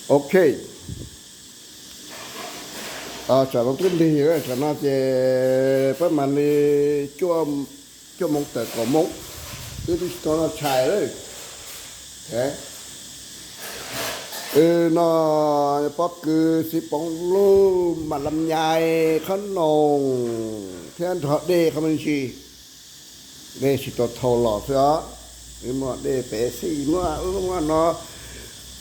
Ok, tsam no twb lig, tsam no ces peb mam li cuaj moo tawm kaum moo, wb twb tsis tau noj tshais lawm. Wb noj pob kws, txiv poov luj, mam lam nyais, qhob noom thiab nrog dej qhov me ntsis. Dej tsis tau thau los xwb os. Wb muaj dej pev xij, muaj, muaj no,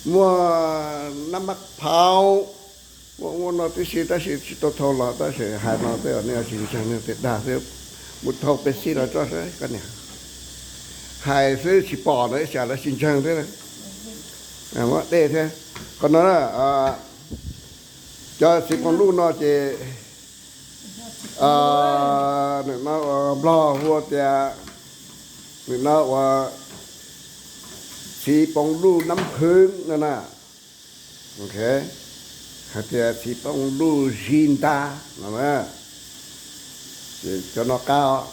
muaj nab mab phauv, muaj ua no tib si tab sis tsis tau thau los, tab sis hais no tej nej tsis ntseeg, nej tias dag xwb. Mus thau pev xij los tso saib koj niam. Hais xwb tsis pom no ib tsam lawv tsis ntseeg thiab. Muaj dej thiab. Qhov no na, cov txiv poov luj no ces nws no ua Nplog hu tias, nws no ua txiv poov luj nab phwv no na. Hais tias txiv poov luj zib ntab no na. Ces cov no qab,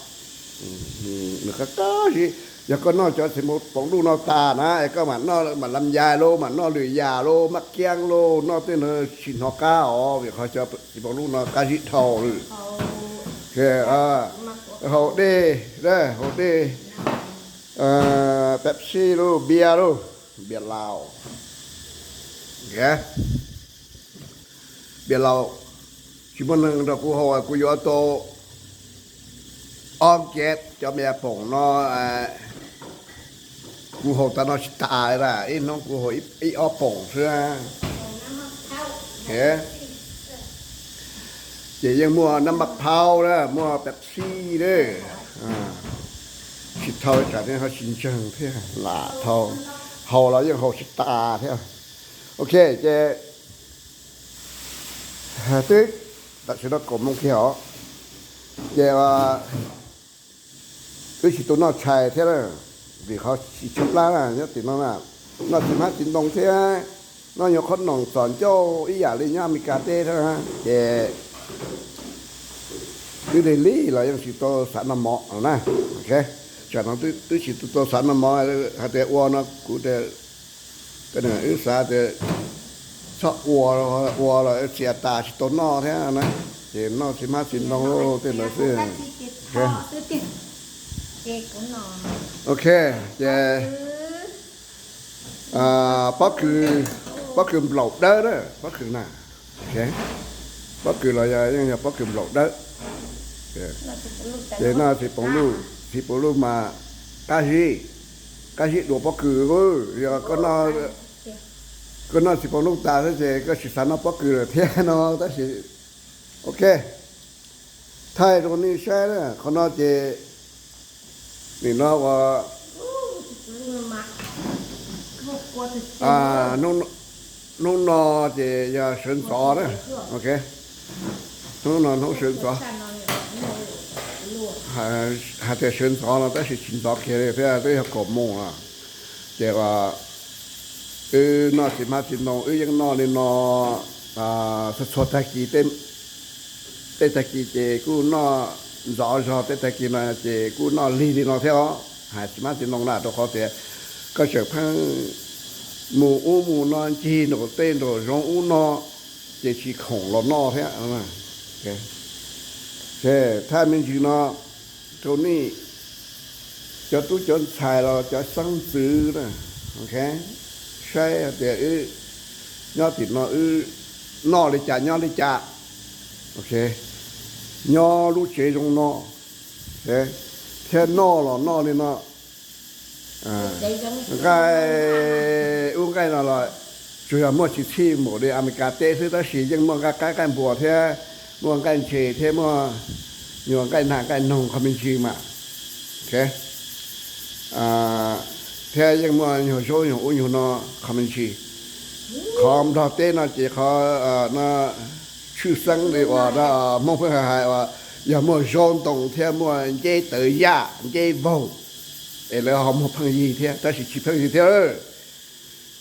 nws qab qab zib. Yog koj noj cov txiv poov luj no tas na es koj mam noj mam lam yais lauj, mam noj lwm yam lauj, maj kiab lauj, noj tej no tsis hnov qab os, vim qhov cov txiv poov luj no qab zib dhau lawm. Haus dej, haus dej, Pepsi lauj, npias lauj, npias laus, npias laus. Tsis muaj neeg nrog kuv haus, kuv yuav tau ob nkiav cov me poom no, kuv haus tas no tsis tas li, ib hnub kuv haus ib ob poom xwb. Ces yeej muaj nab maj phauv na, muaj Pepsi na. Tsis thau tsam nej ho tsis ntseeg thiab, lam thau, haus los yeej haus tsis tas thiab. Ok, ces twb tam sim no kaum moo kiag os, ces wb tsis tau noj tshais thiab, vim qhov tsis tshaib plab na nyob tim no na, noj txiv hmab txiv ntoo thiab, noj nyuag qhob noom txom ncauj ib yam li nyob Amelikas teb thiab na, ces twb lig lig los yeej tsis tau xav noj mov no na. Tsam no twb tsis tau xav noj mov, hais tias ua no kuv, wb xav tias txhob ua, ua los txias tas tsis tau noj thiab na, ces noj txiv hmab txiv ntoo tej ntawd xwb. Ok, ces pob kws, pob kws nplaum dawb na, pob kws na, pob kws los yog yeej yog pob kws nplaum dawb. Ces noj txiv poov luj, txiv poov luj mas qab zib, qab zib dua pob kws. Yog koj noj txiv poov luj tas xwb ces koj tsis xav noj pob kws lawm thiab no tab sis, ok, thaij rau nej saib na, qhov no ces nim no ua hnub no ces yog sawv ntxov na, ok, hnub no hnub sawv ntxov. Hais tias sawv ntxov no tab sis tsis ntxov kiag li thiab, twb yog kaum moos no. Ces wb noj txiv hmab txiv ntoo, wb yeej noj li no txhua txhua tag kis, tej tag kis ces kuj noj ntxov zog, tej tag kis no ces kuj noj lig li no thiab os. Hais txiv hmab txiv ntoo na, rau qhov tias koj tseem pheej mus ub mus no ncig nraum tej nraum zoov ub no, ces tsis khoom los noj thiab. Thaij me ntsis no rau nej cov tub cov ntxhais los cov xeeb ntxwv na, saib tias wb nyob tim no wb noj li cas nyob li cas, nyob lub tsev zoo no, thiab noj los noj li no. Nqaij, ub, nqaij no los tsuas yog muaj tsis txhij npaum li Amelikas teb xwb, tab sis yeej muaj nqaij qaib nqaij npua thiab, muaj nqaij ntses thiab, muaj nyuag nqaij nag nqaij noog qhov me ntsis mas, thiab yeej muaj nyuag zaub nyuag ub nyuag no qhov me ntsis. Qhov Nplog teb no ces qhov no tshwj xeeb li uas Hmoob pheej hais uas yog muaj zaub ntoo thiab muaj nceb tawv yaj nceb vaug, es lawv ho muag pheej yig thiab, tab sis tsis pheej yig thiab.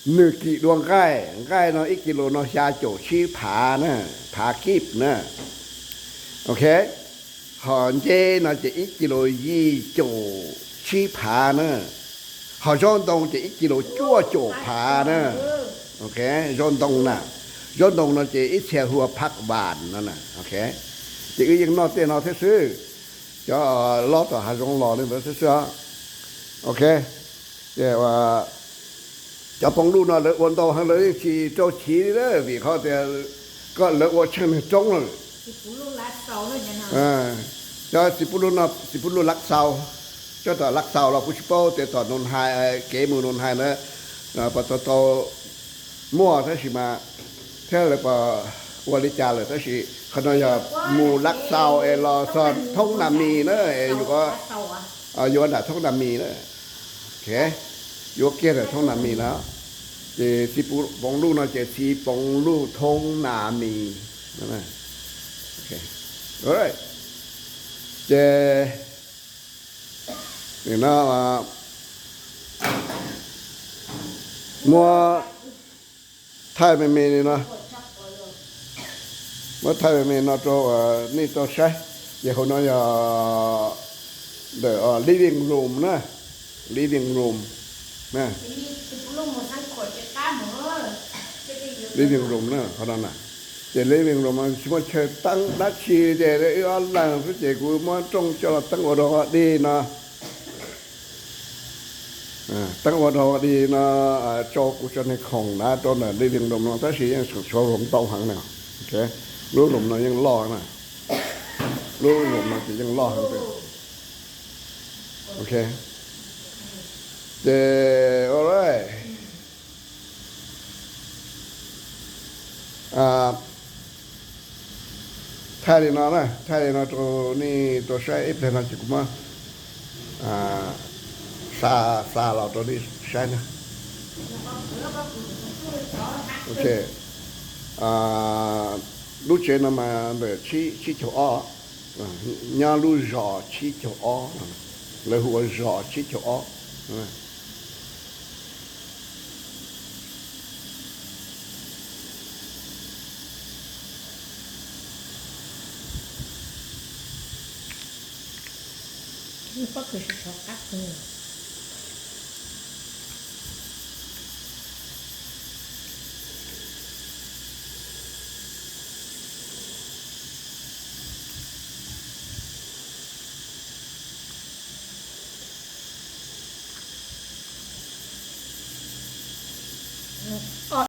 Nws kim dua nqaij, nqaij no ib kis lus no xya caum tsib phav na, phav kib na. Ok, ho nceb no ces ib kis lus yim caum tsib phav na, ho zaub ntoo ces ib kis lus cuaj caum phav na. Ok, zaub ntoo na. Zaub ntoo no ces ib txhia hu ua phaj vas no na. Ok, ces wb yeej noj tej no thiab xwb. Cov lob tom hav zoov los li ntawd thiab xwb. Ok, ces cov poov luj no lawv ua ntau heev, lawv yeej tsis rau chiv li na, vim qhov tias koj lawv ua tsheej niag roob lawm. Cov txiv pub luj no, txiv pub luj laj xau, cov tom laj xau los kuv tsis paub tias tom Nus Hais, kev mus Nus Hais na, puas tau tau muaj tab sis mas, thiab lawv puas ua li cas lawm, tab sis qhov no yog mus laj xau es los txog thoob Nas Mis na, es yuav nram thoob Nas Mis na. Yuav kiag nram thoob Nas Mis na. Ces txiv poov luj no ces txiv poov luj thoob Nas Mis. Ces nim no muab thaij me me li no, muab thaij me me no rau nej tau saib. Ces hauv no yog ntawm living room na, living room, living room na, qhov no na. Ces living room no tsis muaj chaw teeb dab tsi, ces wb ob leeg xwb ces kuv muab rooj coj los teeb ua rau dig no. Teeb ua rau dig no, tso kuv tso niag khoom na rau ntawm living room no tab sis yeej tseem tshuav room ntau heev na. Lub room no yeej loj na, lub room no ces yeej loj heev. Ok, ces ua li thaij li no na, thaij li no rau nej tau saib ib pliag no ces kuv muab xa, xa los rau nej saib na. Ok, lub tsev no mas ntawm tsib caug ob, nyob lub zos tsib caug ob no, lawv hu ua zos tsib caug ob. Pob kws sov sov qab kawg.